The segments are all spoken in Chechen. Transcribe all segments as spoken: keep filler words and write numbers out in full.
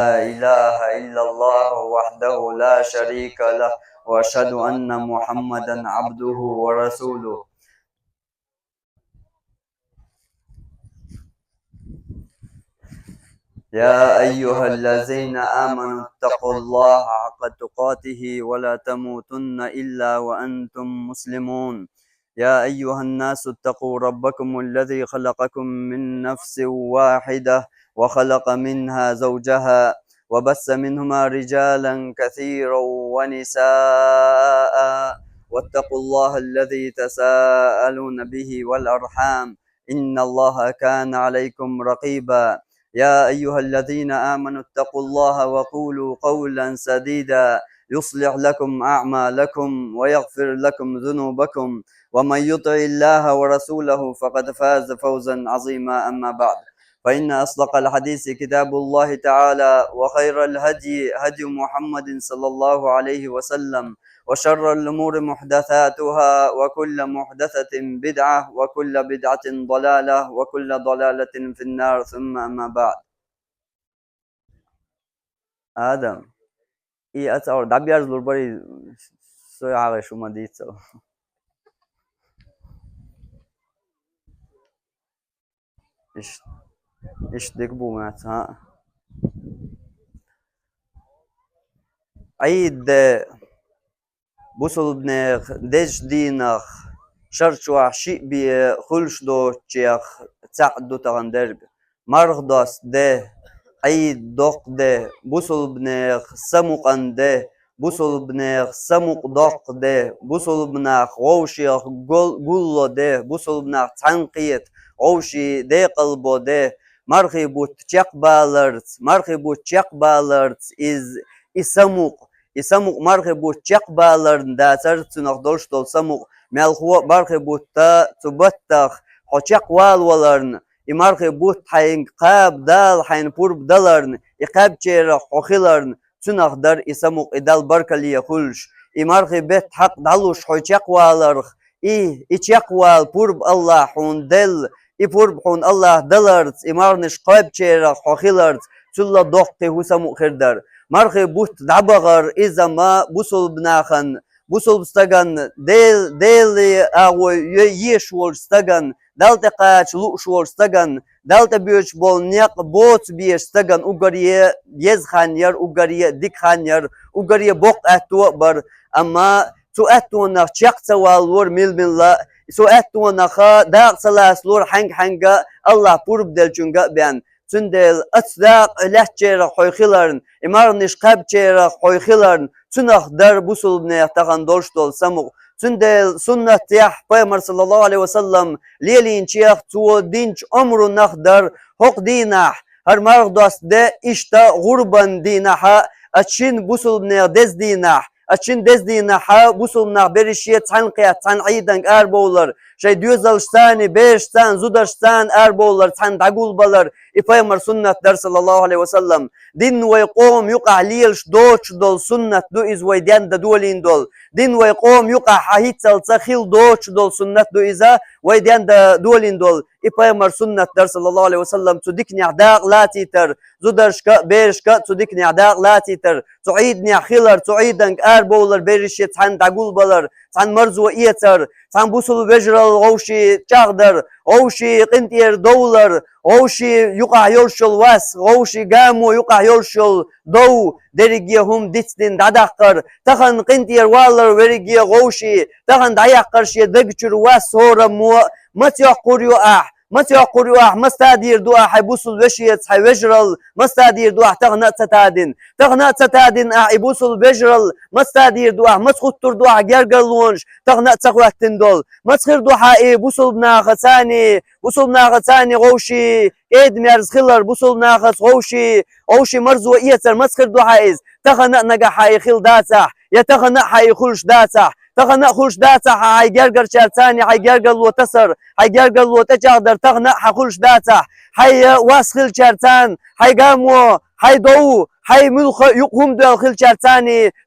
لا إله إلا الله وحده لا شريك له، وأشهد أن محمدا عبده ورسوله. يا أيها الذين آمنوا اتقوا الله حق تقاته ولا تموتن إلا وأنتم مسلمون. يا أيها الناس اتقوا ربكم الذي خلقكم من نفس واحدة وخلق منها زوجها وبث منهما رجالا كثيرا ونساء واتقوا الله الذي تساءلون به والأرحام إن الله كان عليكم رقيبا. يا أيها الذين آمنوا اتقوا الله وقولوا قولا سديدا يصلح لكم أعمالكم ويغفر لكم ذنوبكم ومن يطع الله ورسوله فقد فاز فوزا عظيما. أما بعد، فإن أصدق الحديث كتاب الله تعالى، وخير الهدي هدي محمد صلى الله عليه وسلم، وشر الأمور محدثاتها، وكل محدثة بدعة، وكل بدعة ضلالة، وكل ضلالة في النار. ثم أما بعد. Адам, и ацӀор даберзлур бари сой агъа шума дийцал. Иш, иш дик бу маца. Ӏийд де бусулбнех деза дийнах шарчохь шиъ бен хуьлуш доцучех цхьаъ ду тахана дерг. Марха доста де, Ӏийд доккха де, бусулбнех самукъан де, бусулбнех самукъа доккха де, бусулбнах вовшех гул-, гулло де, бусулбнах цхьаьнакхета вовшийн декъалбо де, мархий бутт чекхбаларца, мархий бутт чекхбаларца иза, и самукъа, и самукъа мархий бутт чекхбаларна дацара цунах долуш долу самукъа, мелхо а мархий бутт цу баттах хьо чекхвалаваларна, и мархий бутт хьайга кхаба Дала хьайна пурба даларна, и кхаьбчарах хьо хиларна, цунах дара и самукъа, и Далла баркалле хуьлуш. И мархий бетта хьакъ дӀалуш хьо чекхваларх, и, и чекхвала пурба Аллахьа хьуна делла, и пурба хьуна Аллахьа даларца, и марханаш кхаьбчарах хьо хиларца, цул а доккхий хӀун самукъа хир дара. Мархий бутт дӀабахар иза ма бусулба нахана, бусулба стагана, Дел-, Деле агӀо е-, еш волчу стагана, Далла тӀе кхача лууш волчу стагана, Далла тӀе боьдуш болу некъ боца безачу стагана уггаре еза хан яра, уггаре дика хан яра, уггаре боккха аьтто а бара. Амма цу аьттонах чекх ца валалора мила-милла а, цу аьттонах дакъа ца лацалора хьаьнга-хьаьнга а, Аллахь пурба деллачуьнга а бен. Цундела оцу дакъа лаьцначарах хьо хиларна, и марханаш кхаьбчарах хьо хиларна, цунах дара бусулбанех тахана долуш долу самукъа. Цундела суннатехь Пайхамар, саллаллаху Ӏалайхи ва саллам, лелийначех, цо динчу омранах дара хӀокху дийнахь, хӀара марха доста де, иштта гӀурбан дийнахьа, оцу шина бусулбанех деза дийнахь, оцу шина деза дийнахьа бусулбанах берриш а цхьаьнакхетта, цхьаьна Ӏийданга арабовлар, шайн доьзалшца а, берашца а, зударшца а арабовлар, цхьаьна дӀагулбалар, и Пайхамар суннат дара, саллаллаху Ӏалайхи ва саллам. Дин вай къоман юкъахь лелаш доцуш долу суннат ду иза вай денда долийна долу. Дин вай къоман юкъахь хьан хӀинццалц а хила доцуш долу суннат ду иза вай денда долийна долу. И Пайхамар суннат дара, саллаллаху Ӏалайхи ва саллам, цу диканехь дакъа лацийтар, зударшка а, берашка а цу диканехь дакъа лацийтар, цу Ӏийданехь хилар, цу Ӏийданга арабовлар, берриш а цхьаьна дӀагулбалар, цхьаьна марзо эцар, цхьаьна бусулба вежаралла вовшийн чӀагӀдар, вовшийн къинтӀера довлар, вовшийн юкъахь йолуш йолу вас, вовшийн гамо юкъахь йолуш йолу дов, дерриге хӀума дицдина дӀадаккхар, тахана къинтӀера валар верриге вовшийн, тахана дӀаяккхар шен даг чуьра вас хӀораммо, маца йоккхур ю ахь, маца йоккхур ю ахь, маца тадийр ду ахь хьайн бусулба вешеца хьайн вежаралла, маца тадийр ду ахь тахана а ца тадина, тахана а ца тадина ахь и бусулба вежаралла, маца тадийр ду ахь, маца хӀуттур ду ахь гергарлонаш, тахана а ца хӀоьттина долу, маца хир ду хьан и бусулба нахаца а, бусулба нахаца а вовшийн кӀеда-мерза хилар, бусулба нахаца вовшийн, вовшийн марзо эцар, маца хир ду хьан иза, тахана а нагахь хьан и хила дацахь, я тахана а хьан и хуьлуш дацахь, тахана а хуьлуш дацахь хьан хьайн гергарчаьрца а хьайн гергарло тасар, хьайн гергарло тӀечӀагӀдар, тахана а хьан хуьлуш дацахь, хьайн вас хиллачаьрца а хьайн гамо хьай дов, хьай муьлхха юкъ хӀума доьлла хилчаьрца,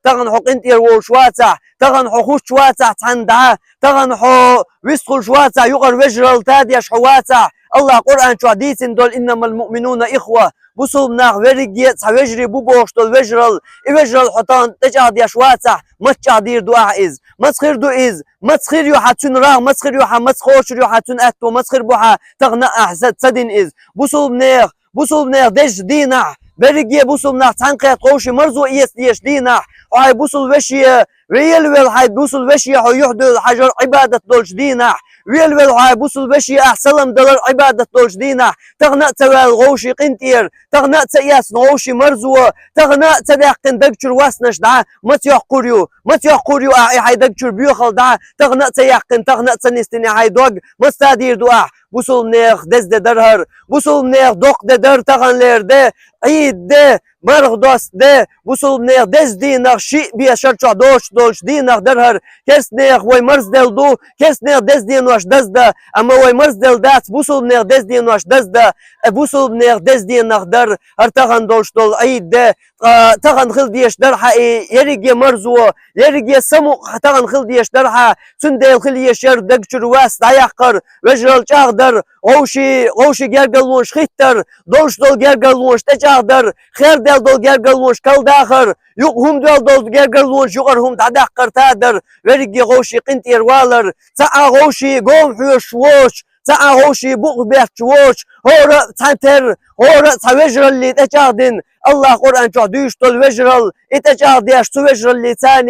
тахана хьо къинтӀера волуш вацахь, тахана хьо хӀуттуш вацахь цхьанна дӀа, тахана хьо вистхуьлуш вацахь юкъара вежаралла тадеш хьо вацахь, АллахӀа Къуръан чохь дийцина долу: «Иннамал муъминуна ихва», бусулба нах верриге а цхьа вежарий бу бохуш долу вежаралла, и вежаралла хьо тахана тӀечӀагӀдеш вацахь, маццахь ду ахь иза? Маца хир ду иза? Маца хир ю хьан цуьнан рагӀ, маца хир ю хьан, маца кхочур ю хьан цуьнан аьтто, маца хир бу хьан, тахана а ахь ца, ца дина иза? Бусулба нехан, бусулба нехан дезачу дийнахь, берриге а бусулба нах цхьаьнакхетта вовшийн марзо эца дезачу дийнахь, хьо хьайн бусулба веше велавелла, хьайн бусулба веше хьо юьхь-дуьхьал хьажар Ӏибадат долчу дийнахь, велавелла хьо хьайн бусулба веше ахь салам далар Ӏибадат долчу дийнахь, тахана а ца ваьлла вовшийн къинтӀера, тахана а ца эцна вовшийн марзо, тахана а ца даьккхина даг чуьра васнаш дӀа, маца йоккхур ю, маца йоккхур ю ахь и хьайн даг чуьра боьхалла дӀа, тахана а ца яьккхина, тахана а ца нисдина и хьайн дог, маца тадийр ду ахь? Бусулба нехан деза де дара хӀара, бусулба нехан доккха де дара таханлера де, Ӏийд де, марха доста де, бусулба нехан деза дийнах шиъ бен шар чохь доцуш долчу дийнах дара хӀара. Керстанехан вай марзделла ду, керстанехан деза денош даздан, амма вай марзделла дац бусулба нехан деза денош даздан, э, бусулба нехан деза дийнах дара хӀара тахана долуш долу Ӏийд де, ткъа тахана хила дезаш дара хьан и ерриге марзо, ерриге самукъа тахана хила дезаш дара хьан, цундела хила езаш яра даг чуьра вас дӀаяккхар, вежаралла чӀагӀдар, вовшийн, вовшийн гергарлонаш хӀиттар, долуш долу гергарлонаш тӀечӀагӀдар, хердаьлла долу гергарлонаш калдахар, юкъа хӀума доьлла долу гергарлонаш юкъара хӀума дӀадаккхар, тадар, верриге вовшийн къинтӀера валар, цхьа а вовшийн гома хьоьжуш воцуш, цхьа а вовшийн букъ бетташ воцуш, хӀора а цхьатерра, хӀора а цхьа вежаралле тӀечӀагӀдина, АллахӀа Къуръан чохь дуьйцуш долу вежаралла, и тӀечӀагӀдеш цу вежараллица,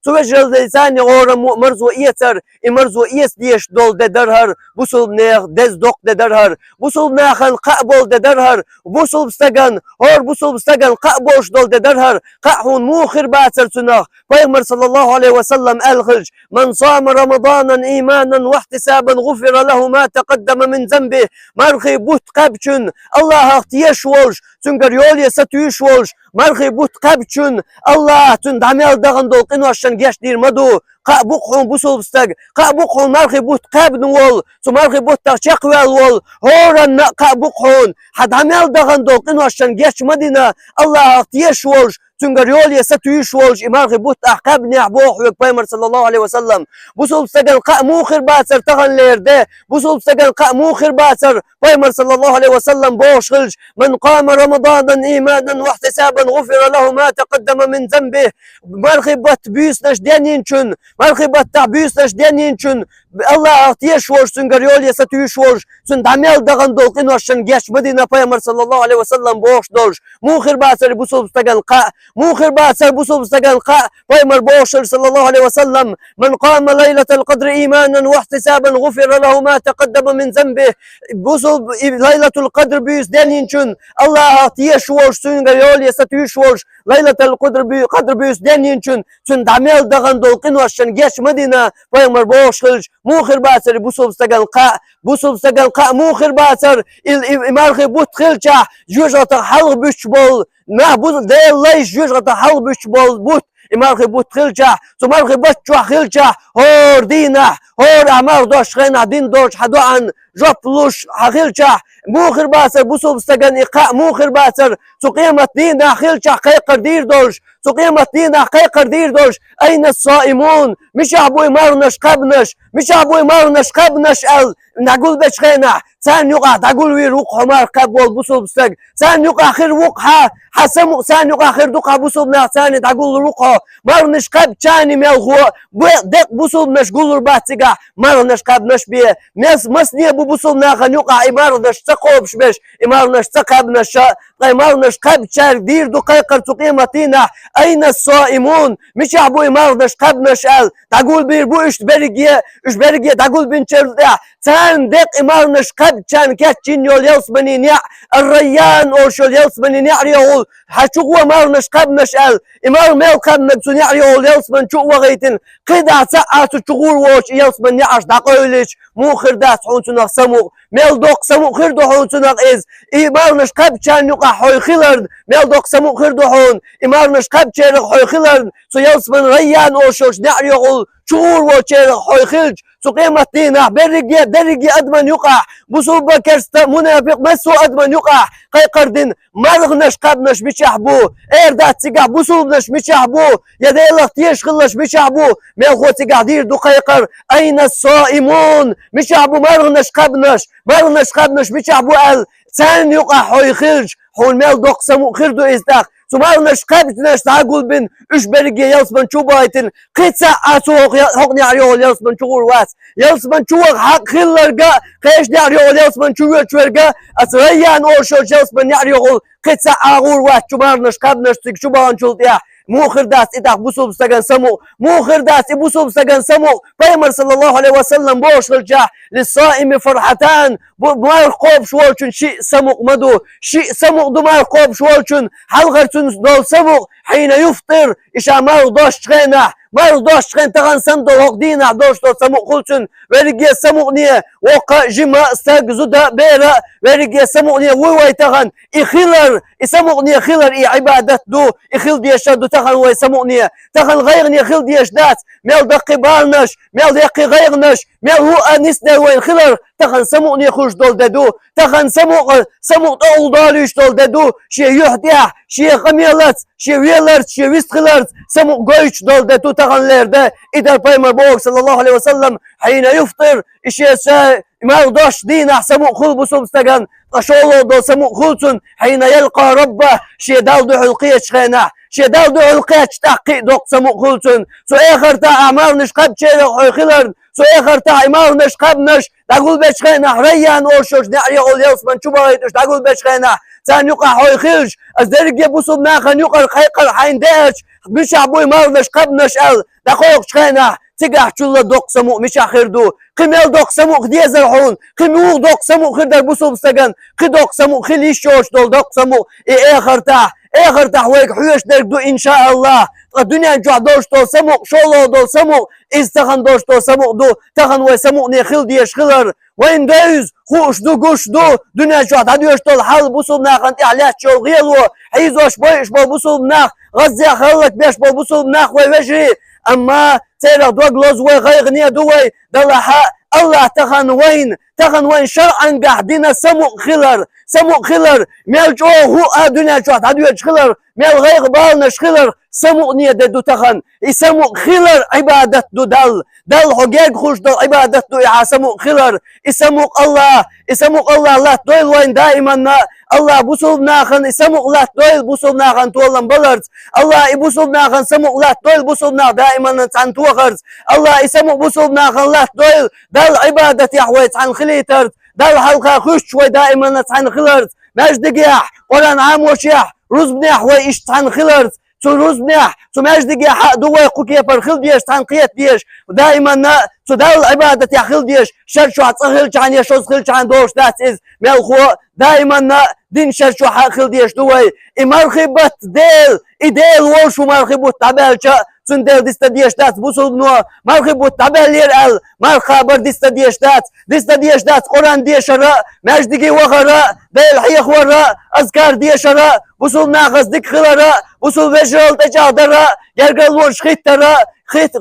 цу вежараллица гӀора мо-, марзо эцар, и марзо эца дезаш долу де дара хӀара, бусулба нехан деза доккха де дара хӀара, бусулба нахана кхаъ болу де дара хӀара, бусулба стагана, хӀора бусулба стагана кхаъ болуш долу де дара хӀара, кхаъ хьуна муха хир бацара цунах, Пайхамар, саллаллаху Ӏалайхи ва саллам, аьлла хилча: «Ман сама Рамаданан иманан ва ихтисабан, гӀуфира лаху ма такъаддама мин занбих». Мархий бутт кхаьбначунна, АллахӀах тешаш волуш, цуьнгара йоле сатуьйсуш волуш, мархий бутт кхаьбначунна, АллахӀа цунна дӀа мел дахана долу къиношна гечдийр ма ду. Кхаъ бу-кх хьуна бусулба стаг, кхаъ бу-кх хьуна мархий бутт кхаьбна волу, цу мархий буттах чекхваьлла волу, хӀоранна а кхаъ бу-кх хьуна, хьан дӀа мел дахана долу къиношна геч ма дина, АллахӀах тешаш волуш, цуьнгара йоле сатуьйсуш волуш, и мархий бутт ахь кхаьбнехь, боху хьоьга Пайхамар, саллаллаху Ӏалайхи ва саллам. Бусулба стагана кхаъ муха хир бацара таханлера де, бусулба стагана кхаъ муха хир бацара, Пайхамар, саллаллаху Ӏалайхи ва саллам, бохуш хилча: «Ман кама Рамаданан иманан ва ихтисабан, гӀуфира лаху ма такъаддама мин занбих». Мархий бутт буьйсанаш денйинчун, мархий баттахь буьйсанаш денйинчун, АллахӀах тешаш волуш, цуьнгара йоле сатуьйсуш волуш, цунна дӀа мел дахана долу къиношна геч ма дина, Пайхамар, саллаллаху Ӏалайхи ва саллам, бохуш долуш. Муха хир бацара бусулба стагана кхаъ, муха хир бацара бусулба стагана кхаъ, Пайхамар бохуш хилча, саллаллаху Ӏалайхи ва саллам: «Ман кама лайлатал къадри иманан ва ихтисабан, гӀуфира лаху ма такъаддама мин занбих». Бусулба и Лайлатул Къадр буьйса денйинчун, АллахӀах тешаш волуш, цуьнгара йоле сатуьйсуш волуш, Лайлатул Къадр буьй-, Къадр буьйса денйинчун, цунна дӀа мел дахана долу къиношна геч ма дина, Пайхамар бохуш хилча, муха хир бацара бусулба стагана кхаъ, бусулба стагана кхаъ муха хир бацара, и, и, и мархий бутт хилчахь, жоьжахатех хьалха буьттуш болу, нах бу-, Делан лайш жоьжахатех хьалха буьттуш болу бутт, и мархий бутт хилчахь, цу мархий бутт чохь хилчахь, хӀора дийнахь, хӀора ахь марха дошучу хенахь дина долчу хьан доӀанна жоп луш хьан хилчахь, муха хир бацара бусулба стагана и кхаъ, муха хир бацара цу къемат дийнахь хилчахь кхайкхар дийр долуш, цу къемат дийнахь кхайкхар дийр долуш: «Айна ас-саимун? Мичахь бу и марханаш кхаьбнаш? Мичахь бу и марханаш кхаьбнаш?» аьлла, дӀагулбечу хенахь, царна юкъахь дӀагулвийр ву-кх хьо марха кхаьбна волу бусулба стаг. Царна юкъахь хир ву-кх хьан, хьан самукъа царна юкъахь хир ду-кх хьан, бусулба нах царна дӀагуллур ву-кх хьо. Марханаш кхаьбчарна мелхо, бу-, деккъа бусулбанаш гуллур бац цигахь, марханаш кхаьбнаш бен. Мес-, масане бу бусулба нахана юкъахь и марханаш ца кхобуш берш, и марханаш ца кхаьбнаш, ткъа и марханаш кхаьбчаьрга дийр ду кхайкхар цу къемат дийнахь: «Айна ас-саимун? Мичахь бу и марханаш кхаьбнаш?» аьлла, дӀагулбийр бу уьш берриге, уьш берриге дӀагулбинчул тӀаьхьа, царна деккъа и марханаш кхаьбчарна кечйина йолу ялсаманин неӀ, Ар-Райян олуш йолу ялсаманин неӀарехула, хьан чу гӀо марханаш кхаьбнаш аьлла, и марха мел кхаьбнарг цу неӀарехула ялсамани чу а вахийтина, кхидӀа цхьа а цу чу гӀур воцуш и ялсаманин неӀарш дӀакъевлича, муха хир дац хьуна цунах самукъа, мел доккха самукъа хир ду хьуна цунах иза. И марханаш кхаьбчарна юкъахь хьо хиларна, мел доккха самукъа хир ду хьуна, и марханаш кхаьбчарах хьо хиларна, цу ялсамани Райян олуш йолчу неӀарехула чугӀур волчерах хьо хилча, цу къематдийнахь берриге, дерриге адаман юкъахь, бусулба, керста, мунафикъ, массо а адаман юкъахь кхайкхар дина марханаш кхаьбнаш мичахь бу, эр дац цигахь бусулбанаш мичахь бу, я Делах тешаш хилларш мичахь бу, мелхо цигахь дийр ду кхайкхар: «Айна ссаимун?» Мичахь бу марханаш кхаьбнаш, марханаш кхаьбнаш мичахь бу аьлла, царна юкъахь хьо хилча, хьуна мел доккха самукъа хир ду иза тӀаккха. Цу марханаш кхаьбнаш дӀагулбина, уьш берриге ялсамани чу бахийтина, кхин цхьа а цу хӀокху я-, хӀокху неӀарехула ялсамани чу гӀур вац. Ялсамани чу ваха хьакъ хилларга, кхечу неӀарехула ялсамани чу воьдуш верга, оцу Райян олуш йолчу ялсамани неӀарехула кхин цхьа а гӀур вац чу марханаш кхаьбнаш цига чу баханчул тӀаьхьа. Муха хир дац и тӀаккха бусулба стаган самукъа? Муха хир дац и бусулба стаган самукъа? Пайхамар, саллаллаху алейхи ва саллам, бохуш хилча: «Лиссаими фархьатан». Бу-, марха кхобуш волчун шиъ самукъа ма ду. Шиъ самукъа ду марха кхобуш волчун. Хьалхара цуьнца долу самукъа: «Хьийна юфтир», и ша марха достучу хенахь, марха достучу хенахь, тахана санна долу хӀокху дийнахь долуш долу самукъа хуьлу цуьнан. Верриге самукъане, воккха а, жима а, стаг, зуда а, бер а, верриге самукъане вуй вай тахана. И хилар, и самукъане хилар, и Ӏибадат ду, и хила дезаш ду тахана вай самукъане. Тахана гӀайгӀане хила дезаш дац, мел даккхий баланаш, мел яккхий гӀайгӀанаш, мел хӀуъа нисделла вайна хилар тахана самукъане хуьлуш долу де ду. Тахана самукъа, самукъа тӀе улдолуьйтуш долу де ду. Шен юьхь тӀехь, шен къамелаца, шен веларца, шен вистхиларца самукъа гойтуш долу де ду тахана лерина де. И дара пайхамар боху, саллаллаху алейхи ва саллам: «Хьийна юфтир», и шен ша И марха достучу дийнахь самукъа хуьлу бусулба стагана, ткъа шолгӀа долу самукъа хуьлу цуьнан, хьийна ялкъа Раббах, шен Далла дуьхьал кхетачу хенахь, шен Далла дуьхьал кхетча тӀаккха кхин а доккха самукъа хуьлу цуьнан. Цу эхартахь а марханаш кхаьбначарах хьо хиларна, цу эхартахь а и марханаш кхаьбнаш дӀагулбечу хенахь, Райян олуш йолчу неӀарехула ялсамани чу бахийтуш дӀагулбечу хенахь, царна юкъахь хьо хилча, аса дерриге бусулба нахана юкъара кхайкхар хьайна деача, мичахь бу и марханаш кхаьбнаш аьлла, дӀакхойкхучу хенахь, цигахь чулла доккха самукъа мичахь хир ду? Кхин мел доккха самукъа дезара хьуна? Кхин муха доккха самукъа хир дара бусулба стагана? Кхин доккха самукъа хила йиш йоцуш долу доккха самукъа и эхартахь. Эхартахь вайга хьоьжуш дерг ду, иншааллах. Ткъа дуьнен чохь долуш долу самукъа, шолгӀа долу самукъа, иза тахана долуш долу самукъа ду, тахана вай самукъане хила дезаш хилар. Вайна девза, хууш ду, гуш ду, дуьнен чохь дӀадоьдуш долу хьал, бусулба нахана тӀехь лаьтташ йолу гӀело, хьийзош, бойуш болу бусулба нах, гӀаззех хӀаллакбеш болу бусулба нах вай вежарий. Амма церах дог лозу вай, гӀайгӀане ду вай, делахь а, Аллах тахана вайна, тахана вайна шарӀангахь дина самукъа хилар, самукъа хилар, мел чӀогӀа хӀуъа дуьнен чохь дӀадоьдуш хилар, мел гӀайгӀа баланаш хилар, самукъане де ду тахана. И самукъа хилар Ӏибадат ду Далла. Далла хьо герга хуьлуш долу Ӏибадат ду и хьан самукъа хилар. И самукъа Аллах, и самукъа Аллах латтадойла вайна даиманна. Аллах бусулба нахана и самукъа латтадойла бусулба нахана толам баларца. Аллах и бусулба нахана самукъа латтадойла бусулба нах даиманна цхьаьна тохарца. Аллах и самукъа бусулба нахана латтадойла Далла Ӏибадатехь вай цхьаьна хилийтарца. Далла хьалха хуьстуш вай даиманна цхьаьна хиларца. Маьждигехь, Къуръан Ӏамошехь, рузбанехь вай иштта цхьаьна хиларца. Цу рузбанехь, цу маьждигехь а ду вай кху кепара хила дезаш, цхьаьна кхета дезаш, даиманна цу Далла Ӏибадатехь хила дезаш, шар чохь цкъа хилчахьана я шозза хилчахьана долуш дац иза, мелхо, даиманна дин шар чохь а хила дезаш ду вай. И мархий бутт Дела, и Дела волуш ву мархий бутт дӀабаьлча, цундела диста дезаш дац бусулбано, мархий бутт дӀабаьллера аьлла, марха кхабар диста дезаш дац, диста дезаш дац Къуръан дешара, маьждиге вахара, Дела хьехавара, азкар дешара, бусулба нахаца дика хилара, бусулба вежаралла тӀечӀагӀдара, гергарлонаш хӀиттара, хит-,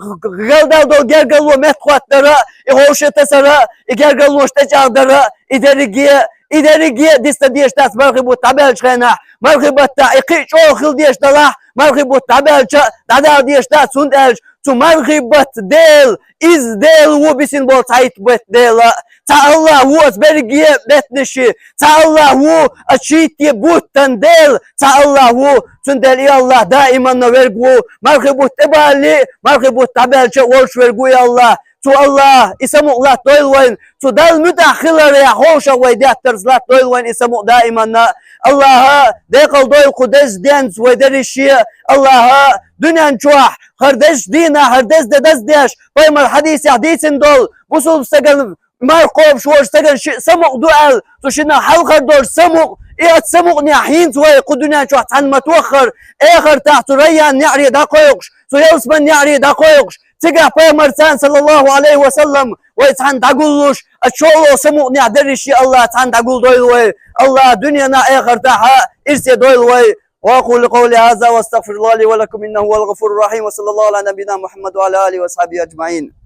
галдал долу гергарло меттахӀоттадара, и ховше тасара, и гергарлонаш тӀечӀагӀдара, и дерриге, и дерриге диста дезаш дац мархий бутт дӀабаьллачу хенахь, мархий баттахь и кхин а чӀогӀа хила дезаш далахь, мархий бутт дӀабаьлча, дӀадала дезаш дац, хӀунда аьлча цу мархий бутт Дела, иза Дела ву бисина болу цхьайтта бутт Дела. Цхьа Аллах ву аса берриге беттанаши, цхьа Аллах ву аса шийтте буттан Дела, цхьа Аллах ву, цундела и Аллах даиманна верг ву, мархий бутт тӀебалале, мархий бутт дӀабаьлча а волуш верг ву и Аллах. Цу Аллах и самукъа латтадойла вайна, цу Далла муьтӀахь хиларехь ховшах вай деттарца латтадойла вайна и самукъа даиманна. Аллаха декъал дойла кху деза денца вай дерриге, Аллаха дуьнен чохь, хӀара дезачу дийнахь, хӀара деза де даздеш, пайхамар хьадисехь дийцина долу, бусулба стагана марха кхобуш волчу стагана шиъ самукъа ду аьлла, цу шиннах хьалхара долчу самукъа, и оцу самукъанехь хӀинца вай кху дуьнен чохь цхьаьна ма тоххара, эхартахь цу Райян неӀаре дӀакхойкхуш, цу ялсаман неӀаре дӀакхойкхуш, цигахь пайхамарца, саллаллаху алейхи ва саллам, вай цхьаьна дӀагуллуш, оцу шолгӀа самукъанехь дерриге Аллах цхьаьна дӀагулдойла вай. Аллах дуьненахь, эхартахь а ирсе дойла вай. وأقول قولي هذا وأستغفر الله لي ولكم إنه هو الغفور الرحيم. وصلى الله على نبينا محمد وعلى آله وصحبه أجمعين.